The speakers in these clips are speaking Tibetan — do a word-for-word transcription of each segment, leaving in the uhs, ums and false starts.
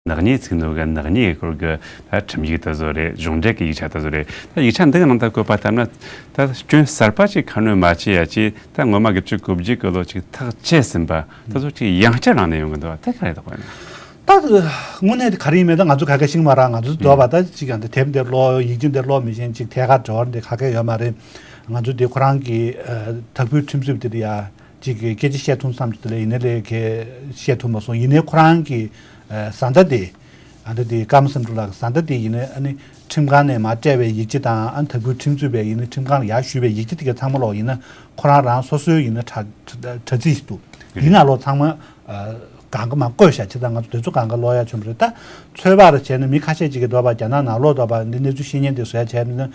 ནག་ཉེས་ཚིག་ནོ་གི་ནག་ཉེས་སྐོར་གི་ད་ཁྲིམས་ཡིག་དེ་ཚོ་རེད། གཞུང་འབྲེལ་གི་ཡིག་ཆ་དེ་ཚོ་རེད། ད་ཡིག་ཆ་འདི་གི་ནང་ད་བཀོད་པ་ལྟར་ན་ད་སྐྱོན་གསར་པ་ཅིག་ཁ་སྣོན་མ་བྱེད་ཡ་ཅིག་ད་ངོ་མ་དགུ་བཅུ་གོ་བརྒྱད་གི་ལོ་ཅིག་ཐག་བཅད་ཟིན་པ་དེ་ཚོ་ཅིག་ཡང་བསྐྱར་རང་ནས་ཡོང་གི་འདུག་བ། དེ་ག་རེ་ད་དགོས་ན། ད་དངོས་གནས་དེ་ག་རེ་ཡིན་མེད་ད་ང་ཚོ་ག་ག་ཤེས་མ་ར། ང་ཚོ་འདོད་པ་ད་ཅིག་ཡང་དེ་དེབ་འདིར་ཀློག་ཡིག་ཆ་འདིར་ཀློག་མི་ཤེས། ཅིག་ཐད་ཀར་འབྲེལ་བ་འདི་ག་ག་ཡོད་མ་རེད། ང་ཚོ་འདི་ཁོ་རང་གི་ཨ་དྭགས་པོའི་ཁྲིམས་རྩོད་འདིར་ཡ་ཅིག་གི་སྐད་ཆ་བཤད་ཐུབ་བསམ་གྱི་འདུག་ལ། ཡིན་ནའི་ལས་ཀའི་བཤད་ཐུབ་མ་སོང་། ཡིན་ནའི་ཁོ་རང་གི་ཨ་བཟའ་ཟླ་དེ་ཨ་ད་དེ་ཀརྨ་བསམ་གྲུབ་ལགས་བཟའ་ཟླ་དེ་ཡིན་ནའི་ཨ་ནི་ཁྲིམས་ཁང་ནས་མར་སྤྲད་པའི་ཡིག་ཆ་དང་། ཨ་ནི་དྭགས་པོའི་ཁྲིམས་རྩོད་པས་ཡིན་ནའི་ཁྲིམས་ཁང་ལ་ཡར་ཞུས་པའི་ཡིག་ཆ་དེ་ག་ཚང་མ་ལོག་ཡིན་ན་ཁོ་རང་རང་སོ་སོའི་ཡིན་ན་དྲ་དྲ་དྲ་ཚིགས་ཤིག་འདུག་འདི་ནང་ལོག་ཚང་མ་ཨ་གང་ག་མར་བཀོད་བཞག་བྱས་ཙང་ང་ཚོ་དེ་ཚོ་གང་ག་ཀློག་ཡ་བྱུང་བ་རེད། ད་ཚོད་དཔག་རེ་བྱས་ན་མི་ཁ་ཤས་ཅིག་གིས་འདོད་པ་རྒྱ་ནག་ནང་ལོགས་འདོད་པ་འདི་གནས་ཚུལ་ཤེས་མཁན་དེ་བཟོ་ཡ་བྱས་མིན་ན།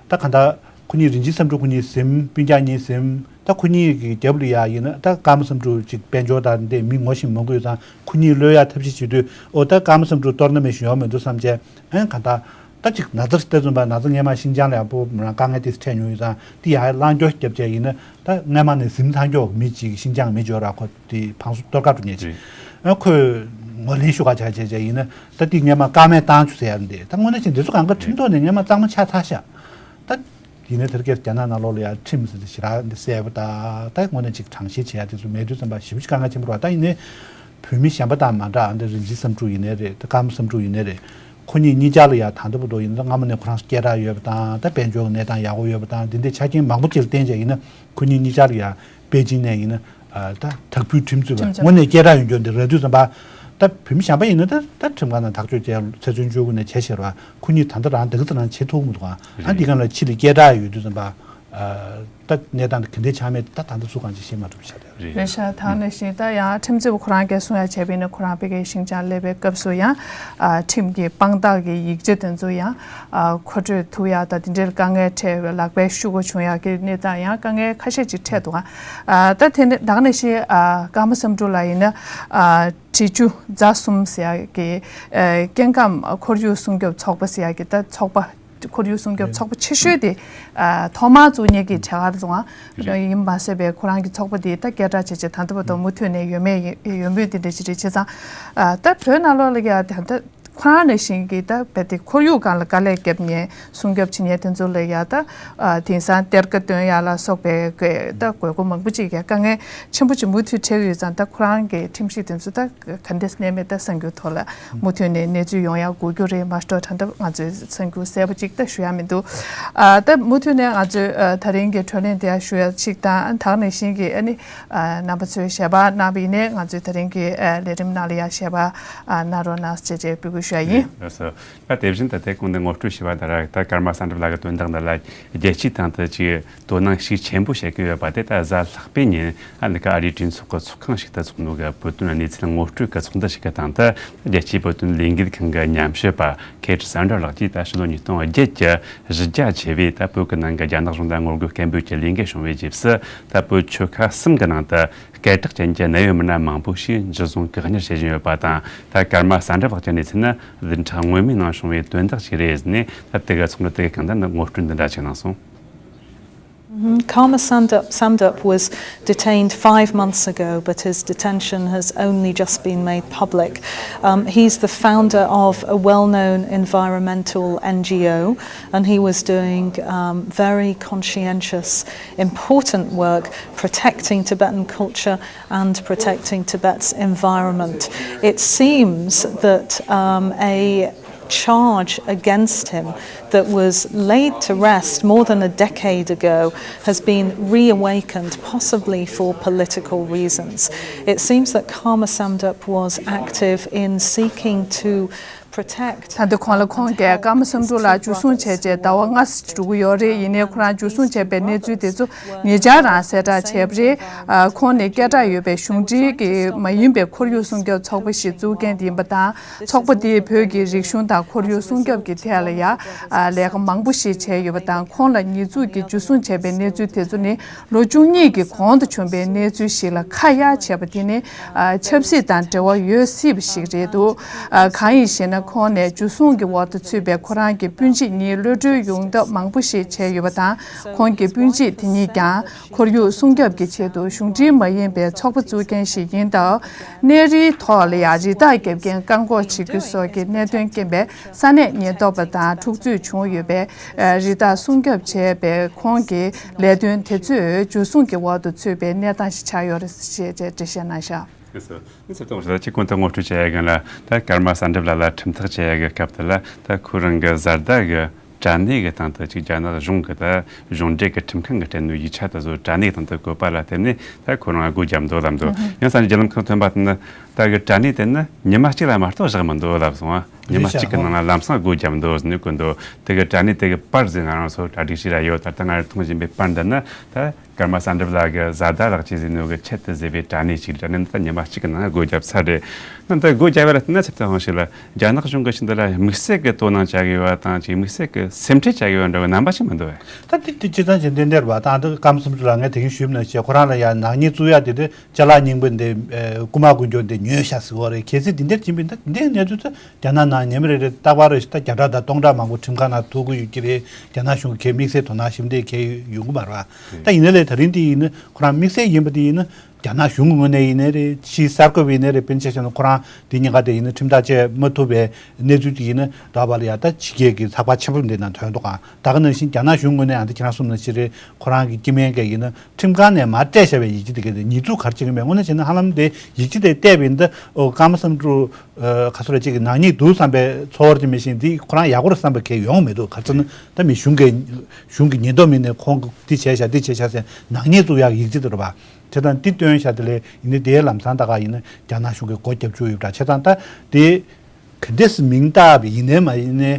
ད་གང་ལྟར་ཁོ་གཉིས་རིན་ཆེན་བསམ་གྲུབ་ཁོ་གཉིས་ཟིན། སྤུན་ཀྱག་གཉིས་ཟིན། ད་ཁོ་གཉིས་ཀྱི་རྒྱབ་ལ་ཡ་ཡིན་ན་ད་ཀརྨ་བསམ་གྲུབ་ཅིག་དཔལ་འབྱོར་དང་འདི་མི་ངོ་ཤེས་མང་པོ་ཡོད་ཙང་ཁོ་གཉིས་གློད་ཡ་ཐབས་ཤེས་བྱེད་དུས། ཨོ་ད་ཀརྨ་བསམ་གྲུབ་གཏོར་ན་མེད་ཞུ་ཡ་མི་འདུག་བསམ་བྱས། ཨན་གང་ལྟར་ད་ཅིག་ན་ཚ་ལྟ་ཙམ་པ་ན་ཚ་སྔས་མ་ཤིན་ཅང་ལ་ཡང་པོ་རང་དཀའ་ངལ་དེ་འཕྲད་མྱོང་ཡོད་ཙང་དེ་ཡང་བླང་སྐྱོར་རྒྱབ་བྱས་ཡིན་ན་ད་སྔས་མ་ནས་ཟིན་ཚང་ཀྱོག་མི་ཅིག་ཤིན་ཅང་མི་འབྱོར་ར་ཁོ་དེ་བང་སོ་གཏོར་ཁ་འགྲོ་ཉེ་ཅིག་ཨ་ཁོས་ངོས་ལེན་ཞུ་ག་ཆ་བྱས་བྱས་ཡིན་ན་ད་དེ་སྔས་མ་དཀའ་མེད་བཏང་ཆུ་ཟེར་ཡ་འདི་ད་དངོས་གནས་ཅིག་འདི་ཚོ་གང་ག་ཁྲིམས་ཐོག་ནས་སྔས་མ་གཙང་མ་ཆགས་ཚར་ཤག་ད། ཡིན་ནའི་དེར་སྐད་རྒྱ་ནག་ནང་ལོགས་ལ་ཡང་ཁྲིམས་ཟེར་དེ་ཞེ་དྲག་འདི་གསལ་པོ་ད་ད་དངོས་གནས་ཅིག་དྲང་བཞེས་བྱེད་ཡ་དེ་ཚོ་མེད་དུས་ཙམ་པ་ཞེ་པོ་ཅིག་དཀའ་ངལ་ཆེན་པོ་རེད་བ། ད་ཡིན་ནའི་བོད་མི་གཞན་པ་དང་མ་འདྲ། ཨ་འདི་རིན་ཆེན་བསམ་གྲུབ་ཡིན་ནའི་རེད། ད་ཀརྨ་བསམ་གྲུབ་ཡིན་ནའི་རེད། ཁོ་གཉིས་གཉིས་ཆ་ལ་ཡང་ད་ལྟ་བར་དུ་ཡིན་ན་སྔ་མོ་ནས་ཁོ་རང་སྐད་གྲགས་ཡོད་པ་དང་། ད་དཔལ་འབྱོར་གྱི་གནས་སྟངས་ཡག་པོ་ཡོད་པ་དང་། འདི་འདྲའི་ཆ་རྐྱེན་མང་པོ་ཅིག་ལ་བརྟེན་བྱས་ཡིན་ན་ཁོ་གཉིས་གཉིས་ཆ་ལ་ཡང་པེ་ཅིང་ནས་ཡིན་ན་ཨ་ད་དྭགས་པོའི་ཁྲིམས་རྩོད་པ་ཁྲིམས་རྩོད་དངོས་གནས་སྐད་གྲགས་ཡོད་རྒྱུ་འདི་རེད་དུས་ཙམ་པ། ད་བོད་མི་གཞན་པ་ཡིན་ན་ད་ད་ཁྲིམས་ཁང་ནང་ཐག་གཅོད་བྱས་ཚེ་བཙོན་བཅོལ་དགོས་ནས་བྱས་ཤེར་བ། ཁོ་གཉིས་ད་ལྟ་རང་འདི་ག་ཚོད་རང་བྱེད་ཐུབ་མི་འདུག་ཨ། ཨ་འདི་ག་ལ་ཕྱི་ལ་སྐད་གྲགས་ཡོད་དུས་ཙམ་པ། ཨ་ད་གནས་སྟངས་འདི་ག་འདྲའི་ཆགས་མེད་ད་ད་ལྟ་སུ་གང་ཅི་ཤེས་མ་ཐུབ་ཤག་རེད། རེད་ཤག་ད་ནང་བཞིན་ད་ཡང་ཁྲིམས་རྩོད་པ་ཁོ་རང་གིས་གསུང་ཡ་བྱས་པ་ཡིན་ན། ཁོ་རང་ཕ་གིའི་ཤིན་ཅང་སླེབས་པའི་སྐབས་སུ་ཡང་ཨ་ཁྲིམས་ཀྱི་དཔང་རྟགས་ཀྱི་ཡིག་ཆ་དེ་ཚོ་ཡང་ཨ་མཁོ་སྤྲོད་ཐུབ་ཡ་ད་དེ་འདྲའི་དཀའ་ངལ་འཕྲད་པའི་ལག་པའི་ཤུགས་པ་བྱུང་ཡ་གི་གནས་སྟངས་ཡང་དཀའ་ངལ་ཁ་ཤས་ཅིག་འཕྲད་འདུག་ཨ། ད་དེ་ནས་ད་ག་ནང་བཞིན་ཨ་ཀརྨ་བསམ་གྲུབ་ལགས་ཡིན་ན་ཨ་འབྲི་ཆུ་རྫ་གསུམ་ཟེར་ཡ་གི་ཨ་སྐྱེ་ཁམས་ཁོར་ཡུག་སྲུང་སྐྱོབ་ཚོགས་པ་ཟེར་ཡ་གི་ད་ཚོགས་པ། ཁོར་ཡུག་སྲུང་སྐྱོབ་ཚོགས་པ་ཆེ་ཤོས་དེ་ཨ་ཐོག་མར་བཙུགས་མཁན་གྱི་གྲས་ཁར་སོང་ཨ། ཡིན་མ་ཟད་པའི་ཁོ་རང་གི་ཚོགས་པ་དེ་ད་སྐད་གྲགས་ཆེ་ཆེ་ད་ལྟ་བར་དུ་མུ་མཐུད་ནས་ཡོད་མེད་ཡོད་མུས་དེ་འདྲ་ཞིག་རེད། བྱས་ཙང་ཨ་ད་བོད་ནང་ལོགས་ལ་ཡ་ད་ལྟ་ཁོ་རང་ནང་བཞིན་གྱི་ད་བོད་དེ་ཁོར་ཡུག་སྒང་ལ་དཀའ་ལས་བརྒྱབ་མཁན་སྲུང་སྐྱོབ་བྱེད་མཁན་དེ་ཚོ་ལ་ཡ་ད་ཨ་དེང་སང་གཏེར་ཁ་བཏོན་ཡ་ལ་སོགས་པའི་གི་ད་དགོས་མཁོ་མང་པོ་ཅིག་ཡ་དཀའ་ངལ་ཆེན་པོ་ཅིག་མུ་མཐུད་འཕྲད་ཀྱི་ཡོད་ཙང་། ད་ཁོ་རང་གི་ཁྲིམས་གཞི་དེ་ཚོ་ད་ག་འདྲས་གནས་མེད་ད་གསར་འགྱུར་ཐོག་ལ་མུ་མཐུད་ནས་གནས་ཚུལ་ཡོང་ཡག་དགོས་རྒྱུ་རེད་མ་གཏོགས། ད་ལྟ་ང་ཚོས་གསར་འགྱུར་གསལ་པོ་ཅིག་ད་ཞུ་ཡག་མི་འདུག་ཨ་ད་མུ་མཐུད་ནས་ང་ཚོས་ཨ་ད་རིང་གི་གྲོས་གླེང་དེ་ཡང་ཞུ་ཡག་ཅིག་དང་། ད་ག་ནང་བཞིན་གྱི་ཨ་ནི་ཨ་རྣམ་པ་ཚོས་ཞལ་པར་གནང་བ་ཡིན་ནའི་ང་ཚོས་ད་རིང་གི་ཨ་ལས་རིམ་ནང་ལ་ཡང་ཞལ་པར་ཨ་གནང་རོགས་གནང་ཞེས་བཅས་འབོད་སྐུལ་ཞུ་ཡག་ཡིན། ལགས་སོ། ད་དེ་བཞིན་དུ་དེ་གོང་ནས་ངོ་སྤྲོད་ཞུས་པ་ལྟར་ད་ཀརྨ་བསམ་གྲུབ་ལགས་ཀྱི་དོན་དག་འདི་ལ་རྒྱལ་སྤྱིའི་སྟེང་དུ་ཅིག་དོ་སྣང་ཤུགས་ཆེན་པོ་བྱེད་ཀྱི་ཡོད་པ་དེ་ད་གཟའ་ལྷག་པའི་ཉིན་ཨ་ནི་ཀ་ཨ་རིའི་གྲོས་ཚོགས་ཀྱི་ཚོགས་ཁང་ཞིག་ཏུ་ཚོགས་ནོ་གི་བོད་དོན་གནས་ཚུལ་ངོ་སྤྲོད་ཀྱི་ཚོགས་འདུ་ཞིག་གི་སྟེང་དུ་རྒྱལ་སྤྱིའི་བོད་དོན་ལས་འགུལ་ཁང་གི་ཉམས་ཞིབ་པ་ཁེ་ཏྲི་སན་ཌར་ལགས་ཀྱིས་ད་ཕྱི་ལོ་ཉིས་སྟོང་བརྒྱད་ཀྱི་གཞི་རྒྱ་ཆེ་བའི་ད་བོད་ཀྱི་ནང་གི་རྒྱ་ནག་གཞུང་དང་ངོ་རྒོལ་སྐད་འབོད་ཀྱི་ལས་འགུལ་བྱུང་བའི་རྗེས་སུ། ད་བོད་ཆོལ་ཁ་གསུམ་གྱི་ནང་དུ་སྐད་གྲགས་ཅན་གྱི་གནད་ཡོད་མི་སྣ་མང་པོ་ཞིག་འཇུ་བཟུང་བཀག་ཉར་བྱེད་བཞིན་ཡོད་པ་དང་། ད་ཀརྨ་བསམ་གྲུབ་ལགས་ཀྱི་གནས་ཚུལ་ནི་བདུན་ཕྲག་སྔོན་མའི་ནང་བྱུང་བའི་དོན་དག་ཅིག་རེད་ཟེར་ནས། ད་དེ་ག་ཚོགས་འདུ་དེ་གི་སྒང་དུ་ནི་ངོ་སྤྲོད་འདི་འདྲ་ཅིག་གནང་སོང་། Mhm. Karma Sandup, Sandup was detained five months ago, but his detention has only just been made public. Um, he's the founder of a well-known environmental N G O, and he was doing, um, very conscientious, important work protecting Tibetan culture and protecting Tibet's environment. It seems that, um, a charge against him that was laid to rest more than a decade ago has been reawakened, possibly for political reasons. It seems that Karma Sandup was active in seeking to protect. ད་ལྟ་ཁོང་ལ་ཁོང་གིས་ཀརྨ་བསམ་གྲུབ་ལགས་འཇུ་བཟུང་བྱས་རྗེས་ཟླ་བ་ལྔ་ཙམ་འགྲོ་གི་ཡོད་རེད། ཡིན་ནའི་ཁོ་རང་འཇུ་བཟུང་བྱས་པའི་གནས་ཚུལ་དེ་ཚོ་ཉེ་ཆར་རང་གསལ་བསྒྲགས་བྱས་པ་རེད། ཨ་ཁོང་ནི་སྐད་གྲགས་ཡོད་པའི་གཞུང་འབྲེལ་གྱི་མ་ཡིན་པའི་ཁོར་ཡུག་སྲུང་སྐྱོབ་ཚོགས་པ་ཞིག་བཙུགས་མཁན་དེ་ཡིན་པ་དང་། ཚོགས་པ་དེས་བོད་ཀྱི་རིག་གཞུང་དང་ཁོར་ཡུག་སྲུང་སྐྱོབ་ཀྱི་ཐད་ལ་ཡང་ཨ་ལས་ཀ་མང་པོ་ཞིག་བྱས་ཡོད་པ་དང་། ཁོང་ལ་ཉེས་འཛུགས་ཀྱིས་འཇུ་བཟུང་བྱས་པའི་གནས་ཚུལ་དེ་ཚོ་ནི་ལོ་བཅུ་གཉིས་ཀྱི་གོང་དུ་བྱུང་བའི་གནས་ཚུལ་ཞིག་ལ་ཁ་གཡར་བྱས་པ་དེ་ནི་ཨ་ཆབ་སྲིད་དང་འབྲེལ་བ་ཡོད་སྲིད་པ་ཞིག་རེད་འདུག་ཨ་གང་ཡིན་ཞེ་ན། ཁོང་ནས་འཇུ་བཟུང་གི་འོག་ཏུ་ཚུད་པའི་ཁོ་རང་གི་སྤུན་མཆེད་གཉིས་གློད་གྲོལ་ཡོང་ཐབས་མང་པོ་ཞིག་བྱས་ཡོད་པ་དང་། ཁོང་གི་སྤུན་མཆེད་དེ་གཉིས་ཀྱང་ཁོར་ཡུག་སྲུང་སྐྱོབ་ཀྱི་ཆེད་དུ་གཞུང་འབྲེལ་མ་ཡིན་པའི་ཚོགས་པ་བཙུགས་མཁན་ཞིག་ཡིན་སྟབས། གནས་རིའི་ཐོག་ལ་ཡང་རི་དྭགས་བརྒྱབ་རྐྱེན་བཀག་འགོག་བྱེད་རྒྱུ་སོགས་ཀྱི་གནད་དོན་རྐྱེན་པས་ས་གནས་ཉེན་རྟོག་པ་དང་འཁྲུག་རྩོད་བྱུང་ཡོད་པས། རི་དྭགས་སྲུང་སྐྱོབ་བྱས་པའི་ཁོང་གི་ལས་དོན་དེ་ཚོས་འཇུ་བཟུང་གི་འོག་ཏུ་ཚུད་པའི་གནས་སྟངས་ཤིག་ཆགས་ཡོད་རེད་ཅེས་འགྲེལ་བཤད་གནང་བཞག་ལགས་སོ། ཨ་ནི་ཚེ་ཐོག་ཞིག་ལ་ཅིག་གོང་དུ་ངོ་སྤྲོད་བྱས་ཡ་གི་ལ། ད་ཀརྨ་བསམ་གྲུབ་ལགས་ལ་ཁྲིམས་ཐག་བཅད་ཡ་གི་སྐབས་དེ་ལ། ད་ཁོ་རང་གི་བཟའ་ཟླ་གི་དྲ་གནས་གི་སྟེང་དུ་ཅིག་རྒྱ་ནག་གཞུང་གི་ད་གཞུང་འབྲེལ་གི་ཁྲིམས་ཁང་གི་སྤྲད་ནོ་ཡིག་ཆ་དེ་ཚོ་དྲ་གནས་གི་སྟེང་དུ་བཀོད་པ་ལ་བརྟེན་ནས། ད་ཁོ་རང་སྒོ་བརྒྱབ་འདུག་ལབ་འདུག་ཡང་ས་གནས་བརྒྱུད་ལམ་ཁག་ཐོན་པ་དེ་ནི། ད་གི་དྲ་གནས་དེ་ནི་ཉི་མ་གཅིག་ལ་མ་གཏོགས་བཞག་མི་འདུག་ལབ་སོང་ང་། ཉི་མ་གཅིག་གི་ནང་ལ་ལམ་སང་སྒོ་བརྒྱབ་འདུག་ཟེར་ནས་བཀོད་འདུག་དེ་གི་དྲ་གནས་དེ་གི་པར་ཟིག་ང་རང་ཚོ་གྲ་སྒྲིག་ཞིག་ར་ཡོད། ད་ལྟ་ང་རང་མཐོང་བཞིན་པའི་པར་འདི་ནི་ད་ཀརྨ་བསམ་གྲུབ་ལགས་ཀྱི་བཟའ་ཟླ་ལགས་ཀྱིས་ཟིན་ནོ་གི་ཆེད་དུ་བཟོས་པའི་དྲ་གནས་ཤིག་རེད། དྲ་གནས་འདི་ད་ཉི་མ་གཅིག་གི་ནང་སྒོ་བརྒྱབ་ཚར་རེད། ནི་འདི་སྒོ་བརྒྱབ་པ་ལ་བརྟེན་ན་ཆེད་དུ་ཧང་ཞིག་ལ་རྒྱ་ནག་གཞུང་གི་ཕྱི་འདི་ལ་དམིགས་བསལ་གྱི་དོ་སྣང་བྱ་དགོས་པ་དང་། ཅིག་དམིགས་བསལ་གྱི་སེམས་ཁྲལ་བྱ་དགོས་པ་འདྲ་བའི་རྣམ་པ་ཞིག་མི་འདུག་བས། ད་འདི་འདི་སྤྱིར་བཏང་བྱས་ཏན་ཏན་རེད་པ། ད་འདི་ཀརྨ་བསམ་གྲུབ་ལགས་ངས་དེ་རིང་ཞུས་ནང་བཞིན་ཁོ་རང་ལ་ཡང་ནག་ཉེས་བཙུགས་ཡ་དེ་དེ་ཅ་ལག་རྙིང་པ་འདི་རྐུ་མ་རྐུ་འཁྱོག་འདི་ཉོས་ཤག་ཟེར་བ་རེད། གལ་སྲིད་འདི་འདྲ་ཡིན་པ་ཡིན་ན་འདི་གནས་ཚུལ་དེ་རྒྱ་ནག་ནང་ཉིན་རེ་རེ་རྟག་པར་རེ་ཞིག་ད་བརྒྱ་ཕྲག་དང་སྟོང་ཕྲག་མང་པོ་ཁྲིམས་ཁང་ནང་ཐུག་གི་ཡོད་ཀྱི་རེད། རྒྱ་ནག་གཞུང་གིས་དམིགས་བསལ་དོ་སྣང་ཞིབ་འདེགས་བྱས་ཡོང་གི་མ་རེད་པ། ད་ཡིན་ན་ལས་ད་རིང་འདི་ཡིན་ན་ཁོ་རང་དམིགས་བསལ་ཡིན་པ་འདི་ཡིན་ན་རྒྱ་ནག་གཞུང་གི་ངོས་ནས་ཡིན་ནའི་རེད། ཕྱིའི་གསར་འགོད་པ་ཡིན་ནའི་རེད། དཔེར་ན་ཆ་བཞག་ན་ཁོ་རང་འདི་ཉེན་ཁ་དེ་ཡིན་ན་ཁྲིམས་ཐག་བཅད་མ་ཐུབ་པའི་གནས་ཚུལ་དེ་ཡིན་ན་ད་བར་ལ་ཡ་ད་ཕྱི་རྒྱལ་གྱི་ཚགས་པར་ཆེན་པོ་འདི་ནང་ཐོན་འདུག་ག་ད་ག་ནང་བཞིན་རྒྱ་ནག་གཞུང་ངོས་ནས་ཨ་འདི་ཁྱེད་རང་གསུངས་ནང་བཞིན་རེད། ཁོ་རང་གི་སྐྱེ་དམན་གྱི་ཡིན་ན་ཁྲིམས་ཁང་ནས་མར་སྤྲད་བཞག་པའི་ཡིག་ཆ་དེ་གའི་ཉེས་འཛུགས་ག་རེ་བྱེད་ཀྱི་མེད། དངོས་གནས་བྱས་ན་ཧ་ལམ་དེ་ཡིག་ཆ་དེ་བལྟས་པ་ཡིན་ད་ཨོ་ཀརྨ་བསམ་གྲུབ་ཨ་ག་ཚོད་རེ་ཅིག་གི་ནག་ཉེས་འདུག་བསམ་པའི་ཚོར་བ་ཅིག་མེད་བཞིན་འདི་ཁོ་རང་ཡག་པོ་རེད་བསམ་པ་གང་ཡང་ཡོང་མི་འདུག་ག་རེ་ཟེར་ན་ད་མི་གཞུང་གི་གཞུང་གི་ཉེན་རྟོག་མི་སྣས་ཁོང་གི་འདི་བྱས་བཞག་འདི་བྱས་བཞག་ཟེར་ནག་ཉེས་བཙུགས་ཡག་ཡིག་ཆ་དེ་རེད་པ། བྱས་ཙང་འདི་བཏོན་བཞག་དེ་ལས་ཡིན་ནའི་དེའི་ལམ་སང་ད་ག་ཡིན་ན་རྒྱ་ནག་གཞུང་གིས་སྒོ་བརྒྱབ་བཅུག་ཡོད་པ་འདྲ། བྱས་ཙང་ད་དེ་ག་འདྲས་སེ་མིང་བཏགས་པ་ཡིན་ནའི་མ་ཡིན་ནའི་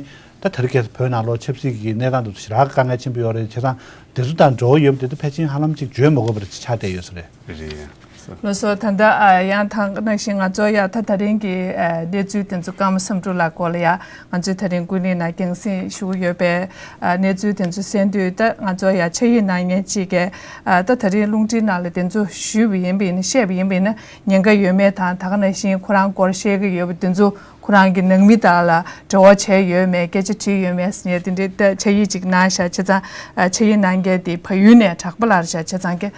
ད་ད་རེས་ཁ་སང་བོད་ནང་ལོགས་ཆབ་སྲིད་ཀྱི་གནས་སྟངས་དེ་ཚོ་ཞེ་དྲག་དཀའ་ངལ་ཆེན་པོ་ཡོད་རེད། བྱས་ཙང་དེ་ཚོ་དང་འབྲེལ་བ་ཡོད་པ་དེ་ད་ཕལ་ཆེར་ཧ་ལམ་ཅིག་བརྗོད་མ་དགོས་པ་རེད་ཅིག་ཆགས་བསྡད་ཡོད་ས་རེད། རེད། ལགས་སོ། ད་ལྟ་ཨ་ཡང་དེ་ནང་བཞིན་ང་ཚོ་ཡ་ད་ད་རིང་གི་ཨ་གནས་ཚུལ་དེ་ཚོ་ཀརྨ་བསམ་གྲུབ་ལགས་སྐོར་ལ་ཡ་ང་ཚོས་ད་རིང་ཀུན་གླེང་ནང་རྒྱང་སྲིང་ཞུ་གི་ཡོད་པའི་ཨ་གནས་ཚུལ་དེ་ཚོ་གསན་དུས། ད་ང་ཚོ་ཡ་ཕྱག་ཡིག་གནང་མཁན་གཅིག་གིས་ཨ་ད་ད་རིང་རླུང་འཕྲིན་ནང་ལ་དེ་ཚོ་ཞུས་པ་ཡིན་པ་ཡིན་ན་བཤད་པ་ཡིན་པ་ཡིན་ན་ཉེན་ཁ་ཡོད་མེད་དང་། ད་ག་ནང་བཞིན་ཁོ་རང་སྐོར་བཤད་ཀྱི་ཡོད་པ་དེ་ཚོ་ཁོ་རང་གི་ནང་མི་དག་ལ་འབྲེལ་བ་བྱས་ཡོད་མེད། སྐད་ཆ་དྲིས་ཡོད་མེད་ཟེར་ནས་དེ་འདྲའི་ད་ཕྱག་ཡིག་ཅིག་གནང་བཞག་བྱས་ཙང་། ཨ་ཕྱག་ཡིག་གནང་མཁན་དེ་བལ་ཡུལ་ནས་གྲགས་པ་ལགས་རེད་བཞག་བྱས་ཙང་གི་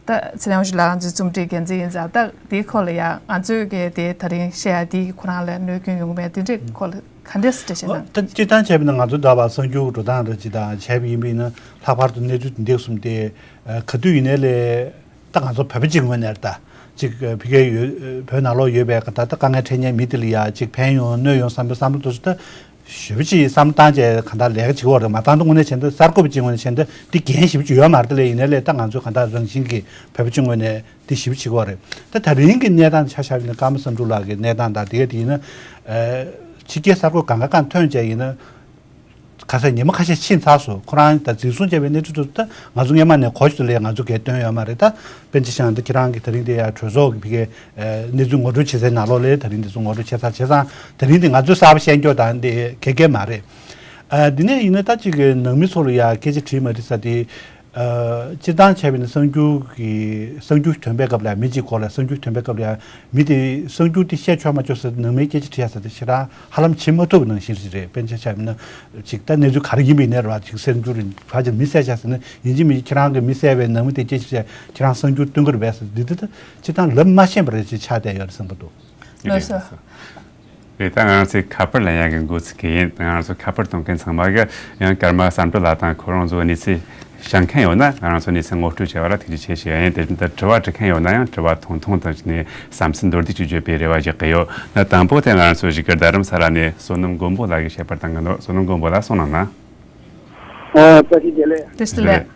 ད་ཚེ་རིང་ཞུ་ལགས་ང་ཚོའི་རྩོམ་སྒྲིག་འགན་འཛིན་ཡིན་ཙང་། ད་དེའི་སྐོར་ལ་ཡང་ང་ཚོས་གི་དེ་ད་རིང་བཤད་ཡ་དེ་ཁོ་རང་ལ་གནོད་སྐྱོན་ཡོང་མེད་དེ་འདྲའི་སྐོར་ལ་ག་འདྲས་སེ་འགྲེལ་བཤད་གནང་། ད་སྤྱིར་བཏང་བྱས་པ་ཡིན་ན་ང་ཚོ་ད་བར་གསར་འགྱུར་འགྲོ་སྟངས་རེད་ཅིག་དང་བྱས་པ་ཡིན་པ་ཡིན་ན་ལྷག་པར་དུ་གནས་ཚུལ་དེ་འདྲས་གསུམ་དེ་ག་དུས་ཡིན་ནའི་ལས། ད་ང་ཚོ་བོད་པ་གཅིག་ངོས་ནས་ད་ཅིག་ཕ་གིའི་ཡོད་བོད་ནང་ལོགས་ཡོད་པའི་ད་ལྟ་དཀའ་ངལ་འཕྲད་མཁན་མི་དེ་ལ་ཡ་ཅིག་ཕན་ཡོང་གནོད་ཡོང་བསམ་པའི་བསམ་བློ་དེ་ཚོ་ད་ཞེ་པོ་ཅིག་བསམ་བློ་བཏང་བྱས་གང་ལྟར་ལས་ཀ་བྱེད་ཀྱི་ཡོད་རེད། མ་བཏང་དུས་དངོས་གནས་བྱས་ན་ད་གསར་འགོད་པ་གཅིག་ངོས་ནས་བྱས་ན་ད་འདི་འགན་ཞེ་པོ་ཅིག་ཡོད་མ་རེད། དེ་ལས་ཡིན་ནའི་ལས་ད་ང་ཚོ་གང་ལྟར་རང་བཞིན་གྱིས་བོད་པ་གཅིག་ངོས་ནས་འདི་ཞེ་པོ་བྱེད་ཀྱི་ཡོད་རེད། ད་ད་རིང་གི་གནས་སྟངས་ཆ་བཞག་པ་ཡིན་ན་ཀརྨ་བསམ་གྲུབ་ལགས་ཀྱི་གནས་སྟངས་དང་དེ་ག་དེ་ཡིན་ན་ཕྱི་རྒྱལ་གསར་འགོད་སྒང་ག་སྒང་ཐོན་བྱས་ཡིན་ན། ཁ་སང་ཉི་མ་ཁ་ཤས་ཕྱིན་ཚར་སོང་། ཁོ་རང་ད་འཛིན་བཟུང་བྱས་པའི་གནས་ཚུལ་དེ་ཚོ་ད་ང་ཚོ་སྔོན་མ་ནས་གོ་ཞིག་ལས་ང་ཚོ་གས་བཏོན་ཡོད་མ་རེད། ད་དཔེར་ན་ཆ་བཞག་ན་ད་ཁྱེད་རང་གིས་ད་རིང་དེ་ཡ་གྲོས་ཚོགས་ཀྱི་ཕ་གིའི་གནས་ཚུལ་ངོ་སྤྲོད་བྱེད་སའི་ནང་ལོགས་ལས་ད་རིང་དེ་ཚོ་ངོ་སྤྲོད་བྱས་ཚར། བྱས་ཙང་ད་རིང་དེ་ང་ཚོའི་གསར་པ་བཤད་རྒྱུ་དང་དེ་ག་གས་མ་རེད། ཨ་འདི་ནས་ཡིན་ན་ད་ཅིག་གི་ནང་མི་ཚོ་ལ་ཡ་སྐད་ཆ་དྲིས་མ་དྲིས་ས་དེ། སྤྱིར་བཏང་བྱས་པ་ཡིན་ན་གསར་འགྱུར་གྱི་གསར་འགྱུར་ཐོན་པའི་སྐབས་ལ་མི་གཅིག་སྐོར་ལ་གསར་འགྱུར་ཐོན་པའི་སྐབས་ལ་ཡང་མི་དེ་གསར་འགྱུར་དེ་བཤད་ཆོག་མ་ཆོག་ཟེར་ནང་མིའི་སྐད་ཆ་དྲི་ཡ་ཟེར་དེ་ཞེ་དྲག་ཧ་ལམ་བྱེད་མ་ཐུབ་པ་ནང་བཞིན་ཞིག་རེད། དཔེར་ན་ཆ་བཞག་ན་ཅིག་ད་གནས་ཚུལ་ག་རེ་ཡིན་པ་ཡིན་ནའི་རེད་བ། ཅིག་གསར་འགྱུར་ཕལ་ཆེར་མི་བསད་བཞག་ཟེར་ན་ཡིན་གཅིག་མིན་གཅིག་ཁྱེད་རང་གི་མི་བསད་པའི་ནང་མི་དེ་སྐད་ཆ་དྲི་ཡ་ཁྱེད་རང་གསར་འགྱུར་སྟོན་གྱི་རེད་པས་ཟེར་འདི་དེ་ད་སྤྱིར་བཏང་ལབ་མ་ཤེས་པ་རེད་ཅེས་ཆགས་བསྡད་ཡོད་རེད་བསམ་གྱི་འདུག་ལགས་སོ། རེད། ད་ང་རང་ཚོའི་ཁ་པར་ལེན་ཡག་གི་འགོ་ཚུགས་ཀྱི་ཡིན། ང་རང་ཚོ་ཁ་པར་གཏོང་མཁན་ཚང་མ་གིས་ཡང་ཀརྨ་བསམ་གྲུབ་ལགས་དང་ཁོ་རང་ཚོ་གནས་ཚུལ་བཤད་མཁན་ཡོད་ན་ང་རང་ཚོ་གནས་ཚུལ་ངོ་སྤྲོད་བྱས་པ་ལ་ཐུགས་རྗེ་ཆེ་ཞུ་ཡ་ཡིན། དེ་བཞིན་དུ་དྲི་བ་འདྲི་མཁན་ཡོད་ན་ཡང་དྲི་བ་ཐུང་ཐུང་དང་བཅས་ནས་བསམ་ཚུལ་མདོར་བསྡུས་ཅིག་བརྗོད་པའི་རེ་བ་བཞག་གི་ཡོད། ན་དང་པོ་དེ་ང་རང་ཚོ་གཞིས་ཀ་རྡ་རམ་ས་ལ་ནས་བསོད་ནམས་མགོན་པོ་ལགས་ཀྱིས་བཤད་པར་བཏང་གི་འདུག་བསོད་ནམས་མགོན་པོ་ལགས་གསུང་གནང་ན། ཨ་བཀྲ་ཤིས་བདེ་ལེགས། བཀྲ་ཤིས་བདེ་ལེགས།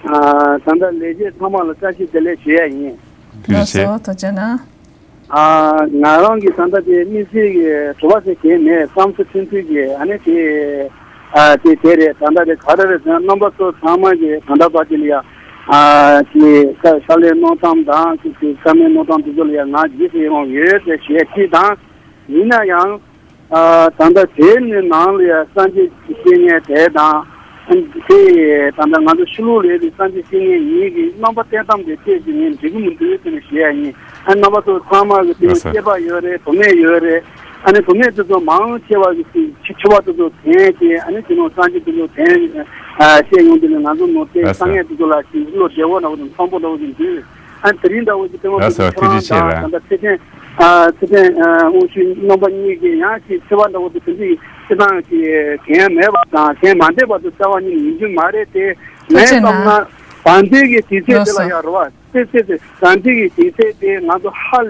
ཨ་ད་ལྟ་ལས་བྱེད་ཚང་མ་ལ་བཀྲ་ཤིས་བདེ་ལེགས་ཞུ་ཡ་ཡིན། ཐུགས་རྗེ་ཆེ། ལགས་སོ། ཐུགས་རྗེ་གནང་། ཨ་ང་རང་གི་ད་ལྟ་དེ་དམིགས་བསལ་གྱི་དྲི་བ་ཟེར་གྱི་མེད། བསམ་ཚུལ་ཕན་ཚུན་གྱི་ཨ་ནི་དེ་ཨ་དེ་དེ་རེད། ད་ལྟ་དེ་ག་རེ་རེད་ཟེར་ན་རྣམ་པ་ཚོ་ཚང་མ་གི་ད་ལྟ་བར་དེ་ལ་ཡ་ཨ་དེ་ས་ས་ལའི་གནོན་སྟངས་དང་དེ་དེ་ས་མའི་གནོན་སྟངས་དེ་ཚོ་ལ་ཡ་ང་རྗེས་སུ་ཡི་རང་ཡོད་ཟེར་ཞུ་ཡ་གཅིག་དང་། ཡིན་ན་ཡང་། ཨ་ད་ལྟ་དེ་ནི་ནང་ལ་ཡང་སངས་རྒྱས་ཀྱི་བཤེས་གཉེན་དེ་དང་། དེ་ད་ལྟ་ང་ཚོ་ཕྱི་ལོགས་ལ་ཡོད་པའི་སངས་རྒྱས་བཤེས་གཉེན་ཡིན་གྱི་རྣམ་པ་བསྟན་ཐབས་དེ་བལྟས་ཀྱི་ངས་འགྲིག་གི་མི་འདུག་ཟེར་ནས་ཞུ་ཡ་ཡིན། ཨ་རྣམ་པ་ཚོ་ཚང་མ་གི་དེ་ལགས་སོ། སྐྱེས་པ་ཡོད་རེད། བུད་མེད་ཡོད་རེད། ཨ་ནི་བུད་མེད་དེ་ཚོ་མང་ཆེ་བ་གི་ཕྱུ་པ་དེ་ཚོ་དྲན་ཏེ། ཨ་ནི་དེ་ནང་སངས་རྒྱས་དེ་ཚོ་དྲན་བྱས་ཡོང་དུས་ནས། ང་ཚོ་ནང་པའི་ལགས་སོ། དཀའ་ངལ་དེ་ཚོ་ལ་ཞིག་བློ་བདེ་བོ་འདྲ་བོ་དང་འཚམ་པོ་འདྲ་བོ་ཞིག་འདུག་ཨ་ནི་དེ་རིང་འདྲ་བོ་ཞིག་ལྟད་མོ་དེ་ཚོ་ལགས་སོ། ཁྱེད་རང་ཐུགས་རྗེ་ཆེ། དང་ད་ལྟ་ཚེ་བརྟན། ཨ་ཚེ་བརྟན། ཨ་དབང་ཕྱུག་རྣམ་པ་གཉིས་ཀྱིས་ཡང་ཅིག་ཕྱུ་པ་འདྲ་བོ་དེ་དེ་འདྲའི་སྤྱིར་བཏང་གི་གལ་མེད་པ་དང་གལ་མ་འདོད་པ་དེ་རྩ་བ་ཉིད་ནས་ཡིན་རྒྱུ་མ་རེད་དེ། ཐུགས་རྗེ་ངས་བསམ་ན་ན། ད་ལྟའི་གི་དུས་ཚོད་དེ་ལགས་ལ་སོ། ཡ་རེད་བ། དེ་དེ་དེ་ད་ལྟའི་གི་དུས་ཚོད་དེ་ང་ཚོ་ཧ་